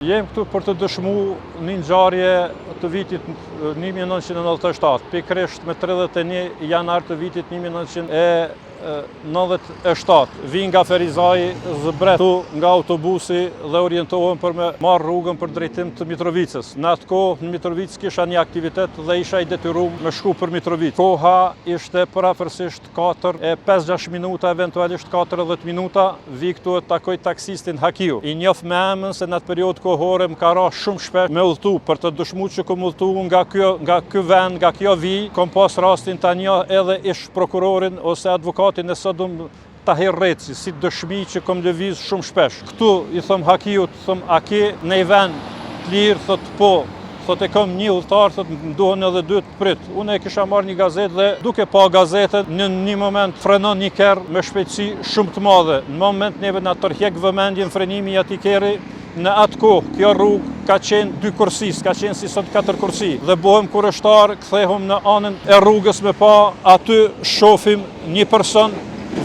Jem këtu për të dëshmu një ngjarje të vitit 1997, pikërisht me 31 janar të vitit 1997. Vij nga Ferizaj, zbres këtu nga autobusi dhe orientohem për me marrë rrugën për drejtim të Mitrovicës. Në atë kohë në Mitrovicë kisha një aktivitet dhe isha i detyrum me shku për Mitrovicë. Koha ishte përafërsisht 4 e 5-6 minuta, eventualisht 4 e 10 minuta, vi këtu e takoj taksistin Hakiu. I njof me emën se në atë periudhë kohore më ka ra shumë shpesh me udhëtu, për të dëshmu që kom udhëtu nga kjo, nga ky vend, nga kjo vijë, kom pas rastin ta njoh edhe ish prokurorin ose advokatin e sotëm Tahir Reci, si dëshmi që kom lëviz shumë shpesh. Këtu i thom Hakiut, thom a ke nej ven të lirë, thot po, thot e kom një udhëtar, thot më duhen edhe dy të prit. Unë e kisha marrë një gazetë dhe duke pa gazetën, në një moment frenon një kerr me shpejtësi shumë të madhe. Në moment neve na tërhjek vëmendjen frenimi i atij kerri, në atë kohë kjo rrugë ka qenë dy korsi, s'ka qenë si sot katër korsi. Dhe bohem kureshtar, kthehem në anën e rrugës me pa, aty shofim Një person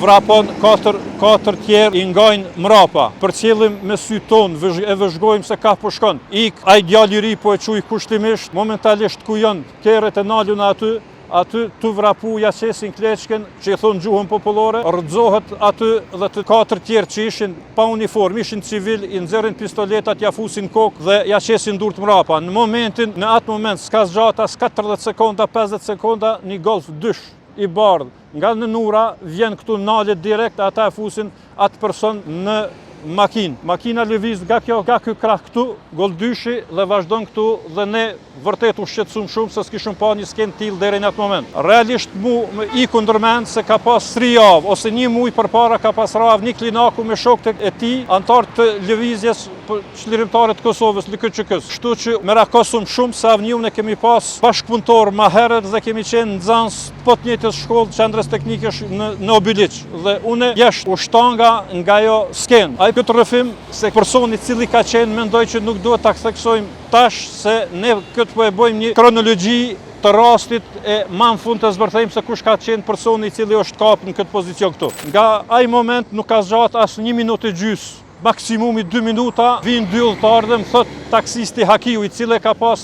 vrapon, katër, katër tjerë i ngajnë mrapa. Përcjellim me sy tonë, e vëzhgojmë se kah po shkon. Ik, ai djalë i ri po e quj kushtimisht, momentalisht ku janë kerret e naluna aty, aty tu vrapu ja qesin kleçkën, që i thonë gjuhën popullore, rrëzohet aty dhe të katër tjerë që ishin pa uniformë, ishin civil, i nxjerrin pistoletat, ja fusin kokë dhe ja qesin durt mrapa. Në momentin, në atë moment, s'ka zgjatë as 40 sekonda, 50 sekonda, një golf dysh i bardhë nga nënura vjen këtu nalet direkt ata e fusin atë person në makinë. Makina lëviz nga kjo, nga ky krah këtu, golf dyshi dhe vazhdon këtu dhe ne vërtet u shqetësum shumë se s'kishim pa një skenë tillë deri në atë moment. Realisht mu më iku ndërmend se ka pas 3 javë ose një muaj përpara ka pas ra Avni Klinaku me shokët e tij, anëtar të lëvizjes Çlirimtare të Kosovës, LKÇK-së. Kështu që merakosum shumë se Avniun e kemi pas bashkëpunëtor ma herët dhe kemi qenë nxënës po të njëjtës shkollë qendrës teknike në, në Obiliq. Dhe unë thjesht u shtanga nga ajo skenë. Ai këtë rrëfim se personi cili ka qenë mendoj që nuk duhet ta theksojmë tash se ne këtë po e bëjmë një kronologji të rastit e ma në fund të zbërthejmë se kush ka qenë personi i cili është kapë në këtë pozicion këtu. Nga ai moment nuk ka zgjatë as një minutë e gjysë Maksimumi dy minuta, vijnë dy udhëtarë dhe më thot taksisti Hakiu, i cili e ka pas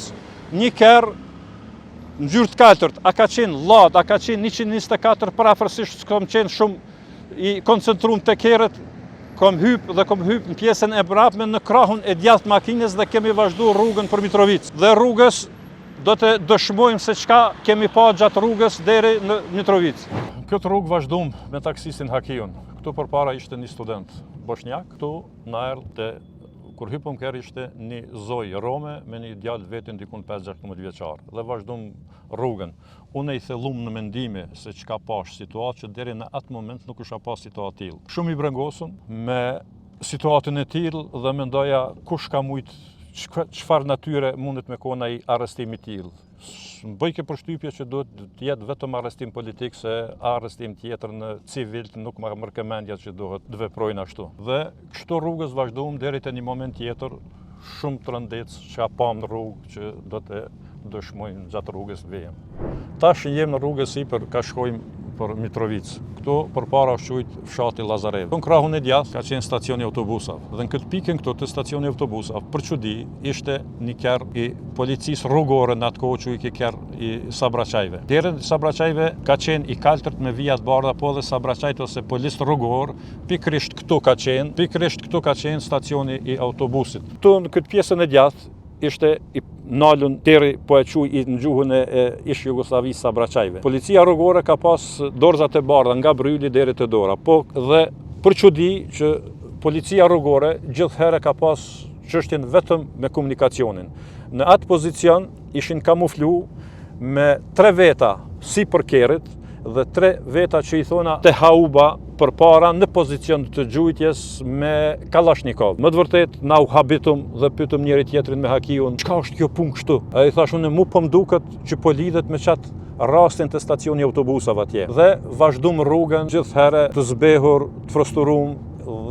një kerr ngjyrë të kaltërt, a ka qenë Lada, a ka qenë 124 përafërsisht, s'kom qenë shumë i koncentrum te kerret, kom hyp dhe kom hyp në pjesën e mbrapme në krahun e djathtë makinës dhe kemi vazhdu rrugën për Mitrovicë. Dhe rrugës do të dëshmojmë se çka kemi pa gjatë rrugës deri në Mitrovicë. Këtë rrugë vazhdum me taksistin Hakiun. Këtu përpara ishte një student boshnjak, këtu na erdh te kur hypëm kerr ishte një zonjë rome me një djalë vetin dikun 5-16 vjeçar dhe vazhdum rrugën. Unë i thellum në mendime se çka pash situatë që deri në atë moment nuk isha pa situatë tillë. Shumë i brengosur me situatën e tillë dhe mendoja kush ka mujt çfarë natyre mundet me kon ai arrestim i tillë. Më bëjke përshtypje që duhet të jetë vetëm arrestim politik se arrestim tjetër në civilt nuk ma merrke mendja që duhet të veprojnë ashtu. Dhe kështu rrugës vazhdum deri te një moment tjetër shumë tronditës që pamë në rrugë që do të dëshmojmë gjatë rrugës në vijim. Tash jem në rrugë sipër ka shkojmë për Mitrovicë. Këtu përpara është qujt fshati Lazarevë. Në krahun e djathtë ka qenë stacioni i autobusave. Dhe në këtë pikën këtu të stacioni i autobusave, për çudi, ishte një kerr i policisë rrugore në atë kohë quhej kerr i Sabraqajve. Kerri i Sabraqajve ka qenë i kaltërt me vija të bardha, po edhe Sabraqajt ose policët rrugor, pikërisht këtu ka qenë, pikërisht këtu ka qenë stacioni i autobusit. Këtu në këtë pjesën e djathtë ishte i nalun kerri po e quj në gjuhën e, e ish Jugosllavisë Sabraqajve. Policia rrugore ka pas dorëzat e bardha nga bryli deri te dora, po dhe për çudi që policia rrugore gjithëherë ka pas çështjen vetëm me komunikacionin. Në atë pozicion ishin kamuflu me tre veta sipër kerrit dhe tre veta që i thona te hauba përpara në pozicion të gjujtjes me Kalashnikov. Me të vërtet, na u habitëm dhe pytëm njëri tjetrin me Hakiun, çka është kjo punë kështu? E i thash unë, mu po më duket që po lidhet me qat rastin te stacioni i autobusave atje. Dhe vazhdum rrugën gjithëherë të zbehur, të frusturum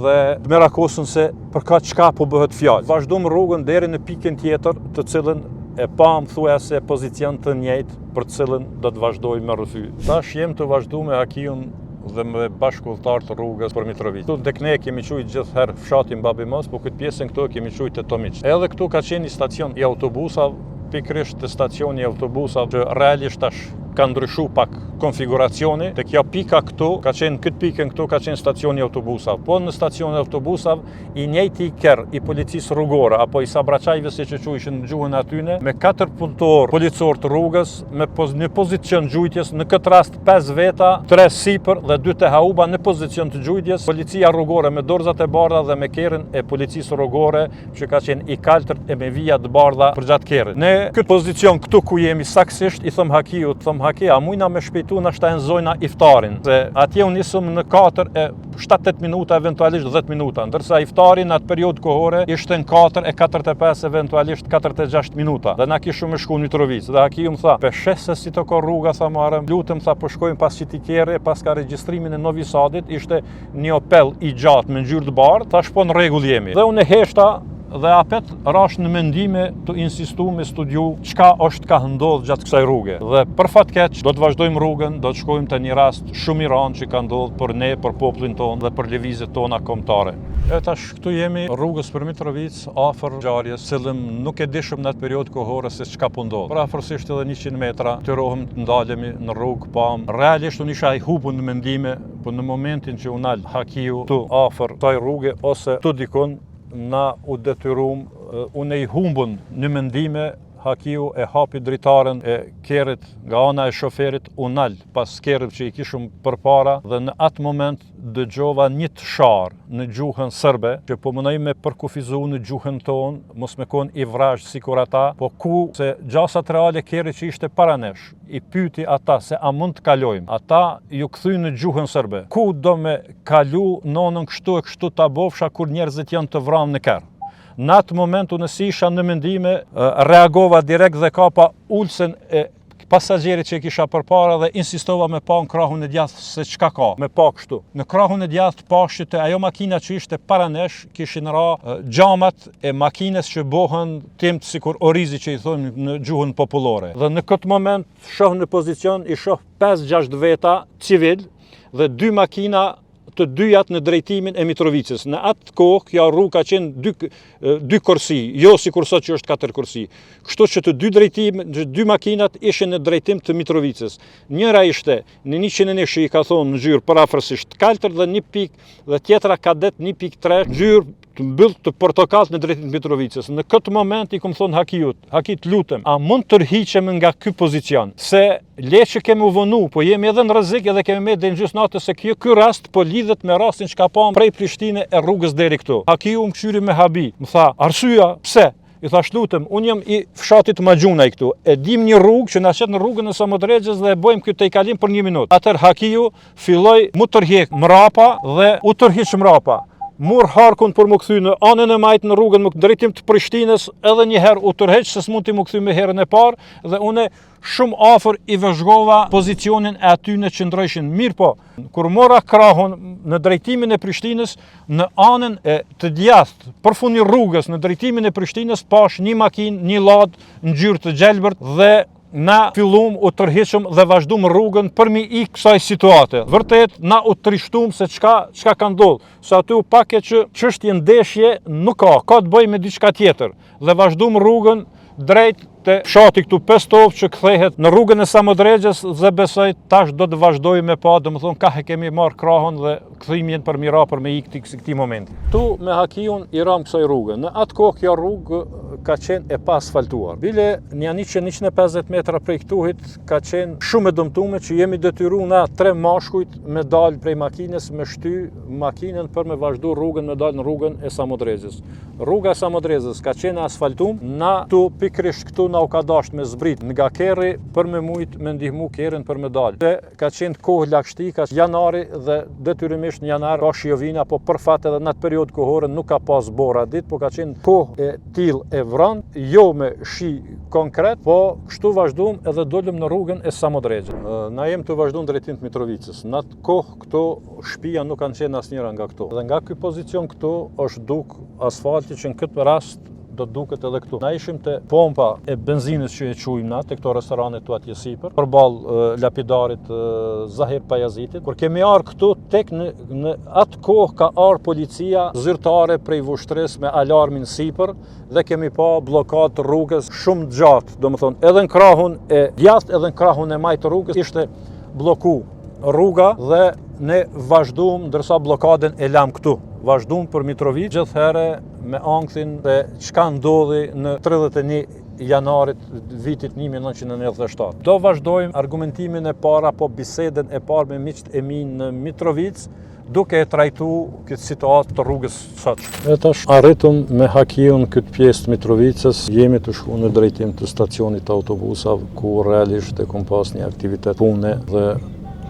dhe të merakosun se për ka çka po bëhet fjalë. Vazhdum rrugën deri në pikën tjetër, të cilën e pamë thuajse pozicion të njëjtë për të cilën do të vazhdojmë me rrëfy. Tash jem tu vazhdu me Hakiun. dhe me bashkudhëtarë të rrugës për Mitrovicë. Këtu tek ne kemi qujt gjithëherë fshatin Babimoc, po këtë pjesën këtu e kemi qujt te Tomiq. Edhe këtu ka qenë një stacion i autobusave, pikërisht te stacioni i autobusave që realisht tash ka ndryshu pak konfiguracioni. Te kjo pika këtu, ka qenë këtë pikën këtu, ka qenë stacioni i autobusave. Po në stacionin e autobusave, i njëjti kerr i policisë rrugore, apo i sabraqajve siç e qujshin në gjuhën atyne, me 4 punëtor policor të rrugës, me poz, në pozicion gjujtjes, në këtë rast 5 veta, 3 sipër dhe 2 te hauba në pozicion të gjujtjes, policia rrugore me dorëzat e bardha dhe me kerrin e policisë rrugore që ka qenë i kaltërt e me vija të bardha përgjatë kerrit. Në këtë pozicion këtu ku jemi saksisht, i thom Hakiut, thom Haki, a mujna me shpejtu nashta e nxojna iftarin, se atje u nisëm në 4 e 7-8 minuta, eventualisht 10 minuta, ndërsa iftari në atë periudhë kohore ishte në 4 e 45, eventualisht 46 minuta. Dhe na kishim me shku në Mitrovicë. Dhe Hakiu më tha, pe sheh se si të ka rruga, tha Muharrem, lutem, tha, po shkojmë pas qiti kerri, pas ka regjistrimin e Novi Sadit, ishte një Opel i gjatë me ngjyrë të bardhë, thash po në rregull jemi. Dhe unë e heshta dhe apet rash në mendime të insistu me studiu çka është ka ndodhë gjatë kësaj rruge. Dhe për fat keq, do të vazhdojmë rrugën, do të shkojmë te një rast shumë i randë që ka ndodhë për ne, për popullin tonë dhe për lëvizjet tona kombëtare. E tash këtu jemi rrugës për Mitrovicë, afër ngjarjes, cilën nuk e dishëm në atë periudhë kohore se çka po ndodh. Përafërsisht edhe 100 metra, detyrohem të ndalemi në rrugë, pam. Realisht unë isha i hupun në mendime, po në momentin që u nal Hakiu tu afër kësaj rruge ose tu dikun, na u detyrum, unë i humbun në mendime, Hakiu e hapi dritaren e kerrit nga ana e shoferit, u nal pas kerrit që i kishëm përpara dhe në atë moment dëgjova një të sharë në gjuhën sërbe, që po munoj me përkufizu në gjuhën tonë, mos me kon i vrazhdë sikur ata, po ku se gjasat reale kerri që ishte para nesh, i pyti ata se a mund të kalojmë. Ata ju kthyn në gjuhën sërbe. Ku do me kalu nonën kështu e kështu ta bofsha kur njerëzit janë të vramë në kerr. Në atë moment unë si isha në mendime, reagova direkt dhe kapa ulësen e pasagjerit që e kisha përpara dhe insistova me pa në krahun e djathtë se çka ka, me pa kështu. Në krahun e djathtë pashë te ajo makina që ishte para nesh, kishin ra xhamat e makinës që bohen timt sikur orizi që i thonë në gjuhën popullore. Dhe në këtë moment shoh në pozicion, i shoh 5-6 veta civil dhe dy makina të dyjat në drejtimin e Mitrovicës. Në atë kohë, kjo rrugë ka qenë dy, dy korsi, jo sikur sot që është katër korsi. Kështu që të dy drejtim, të dy makinat ishin në drejtim të Mitrovicës. Njëra ishte në 101 që i ka thonë ngjyrë përafërsisht kaltër dhe një pikë dhe tjetra kadet 1.3 ngjyrë të mbylltë të portokallt në drejtim të Mitrovicës. Në këtë moment i kom thonë Hakiut, Haki të lutem, a mund të tërhiqemi nga ky pozicion? Se le që kemi u vonu, po jemi edhe në rrezik edhe kemi me deri në gjysë natës se kjo ky rast po lidhet me rastin që ka pa prej Prishtine e rrugës deri këtu. Hakiu më kqyri me habi, më tha, arsyeja, pse? I thash lutem, unë jam i fshatit Magjunaj këtu. E dim një rrugë që na qet në rrugën e Samodregjës dhe e bëjmë këtë tejkalim për një minutë. Atëherë Hakiu filloi mu tërhjek mrapa dhe u tërhiq mrapa. Mur harkun për mu kthy në anën e majtë në rrugën në drejtim të Prishtinës, edhe një herë u tërheq se s'mund t'i mu kthy me herën e parë dhe unë shumë afër i vëzhgova pozicionin e atyne që ndrojshin. Mirëpo, kur mora krahun në drejtimin e Prishtinës, në anën e të djathtë, përfundi rrugës në drejtimin e Prishtinës, pash një makinë, një ladë, ngjyrë të gjelbërt dhe na fillum u tërhiqëm dhe vazhdum rrugën për mi ik kësaj situate. Vërtet, na u trishtum se çka, çka ka ndodhë, se aty u pake që çështje ndeshje nuk ka, ka të bëjë me diçka tjetër. Dhe vazhdum rrugën drejt te fshati këtu Pestovë që kthehet në rrugën e Samodregjës dhe besoj tash do të vazhdoj me pa, domethënë kah e kemi marrë krahun dhe kthimin për mira për me ikë këtij këtij momenti. Ktu me Hakiun i ram kësaj rruge. Në atë kohë kjo rrugë ka qenë e paasfaltuar. Bile një 100-150 metra prej këtuhit ka qenë shumë e dëmtume që jemi detyru na tre mashkujt me dalë prej makinës me shty makinën për me vazhdu rrugën me dalë në rrugën e Samodregjës. Rruga e Samodrezës ka qenë e asfaltum, na tu pikërisht këtu na u ka dasht me zbrit nga kerri për me mujt me ndihmu kerrin për me dalë. Se ka qenë kohë lagështi, ka janari dhe detyrimisht në janar ka shiovina, po për fat edhe në atë periudhë kohore nuk ka pas borë atë ditë, po ka qenë kohë e tillë e vranët, jo me shi konkret, po kështu vazhdum edhe dolëm në rrugën e Samodregjës. Na jem tu vazhdu në drejtim të Mitrovicës. Në atë kohë Këto shpia nuk kanë qenë asnjëra nga këto. Dhe nga ky pozicion këtu është duk asfalti që në këtë rast do të duket edhe këtu. Na ishim te pompa e benzinës që e quajmë na, te këto restorane këtu atje sipër, përballë lapidarit Zahir Pajazitit. Kur kemi ardhur këtu tek në në atë kohë ka ardhur policia zyrtare prej Vushtrrisë me alarmin sipër dhe kemi pa bllokadë të rrugës shumë të gjatë, domethënë edhe në krahun e djathtë edhe në krahun e majtë të rrugës ishte blloku rruga dhe ne vazhdum ndërsa bllokadën e lam këtu. Vazhdum për Mitrovicë gjithëherë me ankthin se çka ndodhi në 31 janarit vitit 1997. Do vazhdojmë argumentimin e parë apo bisedën e parë me miqtë e mi në Mitrovicë, duke e trajtu këtë situatë të rrugës sot. E tash arritëm me Hakiun këtë pjesë të Mitrovicës, jemi tu shku në drejtim të stacionit të autobusave, ku realisht e kom pas një aktivitet pune dhe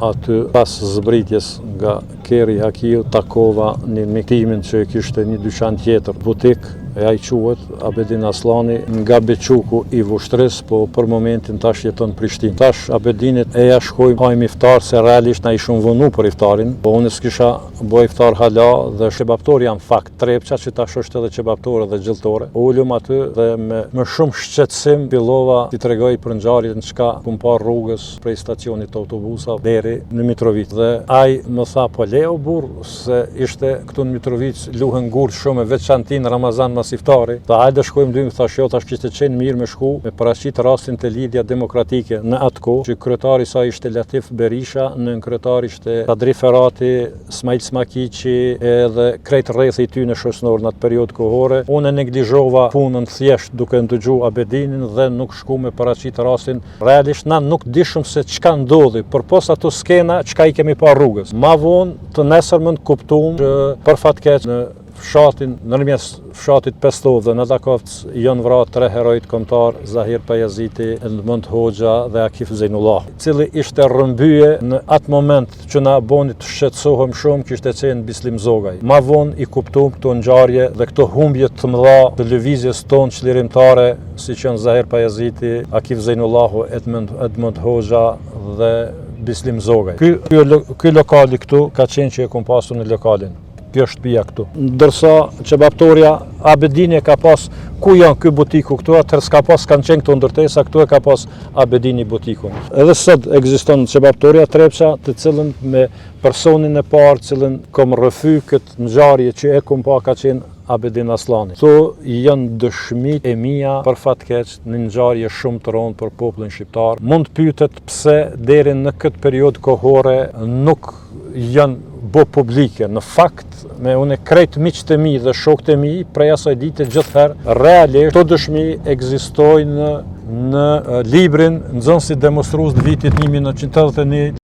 aty pas zbritjes nga kerri i Hakiut takova një mik timin që e kishte një dyqan tjetër, butik, e ai quhet Abedin Asllani nga Beçuku i Vushtrrisë, po për momentin tash jeton në Prishtinë. Tash Abedinit eja shkojmë hajmë iftar se realisht na ishum vonu për iftarin, po unë s'kisha bo iftar hala dhe qebaptorja në fakt, Trepça që tash është edhe qebaptore dhe gjelltore. U ulëm aty dhe me, me shumë shqetësim fillova t'i tregoj për ngjarjen çka kum pa rrugës prej stacionit të autobusave deri në Mitrovicë. Dhe ai më tha, po le o burrë, se ishte këtu në Mitrovicë luhen gurë shumë e veçanti në Ramazan mas iftari. Tha hajde shkojmë lymë, thash jo, tash kishte qenë mirë me shku, me paraqit rastin te Lidhja Demokratike në atë kohë, që kryetari i saj ishte Latif Berisha, nënkryetar ishte Kadri Ferati, Smail Smakiqi edhe krejt rrethi i tyne shoqënor në atë periudhë kohore. Unë e neglizhova punën thjesht duke ndëgju Abedinin dhe nuk shku me paraqit rastin. Realisht na nuk dishëm se çka ndodhi, përpos ato skena çka i kemi pa rrugës. Ma vonë të nesërmen kuptum që për fat keq në fshatin, nërmjes fshatit Pestovë dhe Nadakovc janë vra tre herojt kombëtar Zahir Pajaziti, Edmond Hoxha dhe Akif Zejnullahu, cili ishte rrëmbye në atë moment që na boni të shqetësohem shumë kishte qenë Bislim Zogaj. Ma vonë i kuptum këto ngjarje dhe këto humbje të mëdha të lëvizjes tonë çlirimtare, siç janë Zahir Pajaziti, Akif Zejnullahu, Edmond, Edmond Hoxha dhe Bislim Zogaj. Ky, ky, ky lokali këtu ka qenë që e kom pasur në lokalin. Kjo shtëpia këtu. Ndërsa qebaptorja Abedini e ka pas ku janë ky butiku këtu, atëherë s'ka pas kanë qenë këto ndërtesa, këtu e ka pas Abedini butikun. Edhe sot ekziston qebaptorja Trepça, të cilën me personin e parë, cilën kom rrëfy këtë ngjarje që e kom pa ka qenë Abedin Asllani. Këto janë dëshmitë e mia për fat keq në ngjarje shumë të rëndë për popullin shqiptar. Mund të pyetet pse deri në këtë periudhë kohore nuk janë bo publike. Në fakt, me unë krejt miqtë e mi dhe shokët e mi, prej asaj dite gjithëherë, realisht, këto dëshmi ekzistojnë në librin Nxënësit demonstrues të vitit 1981.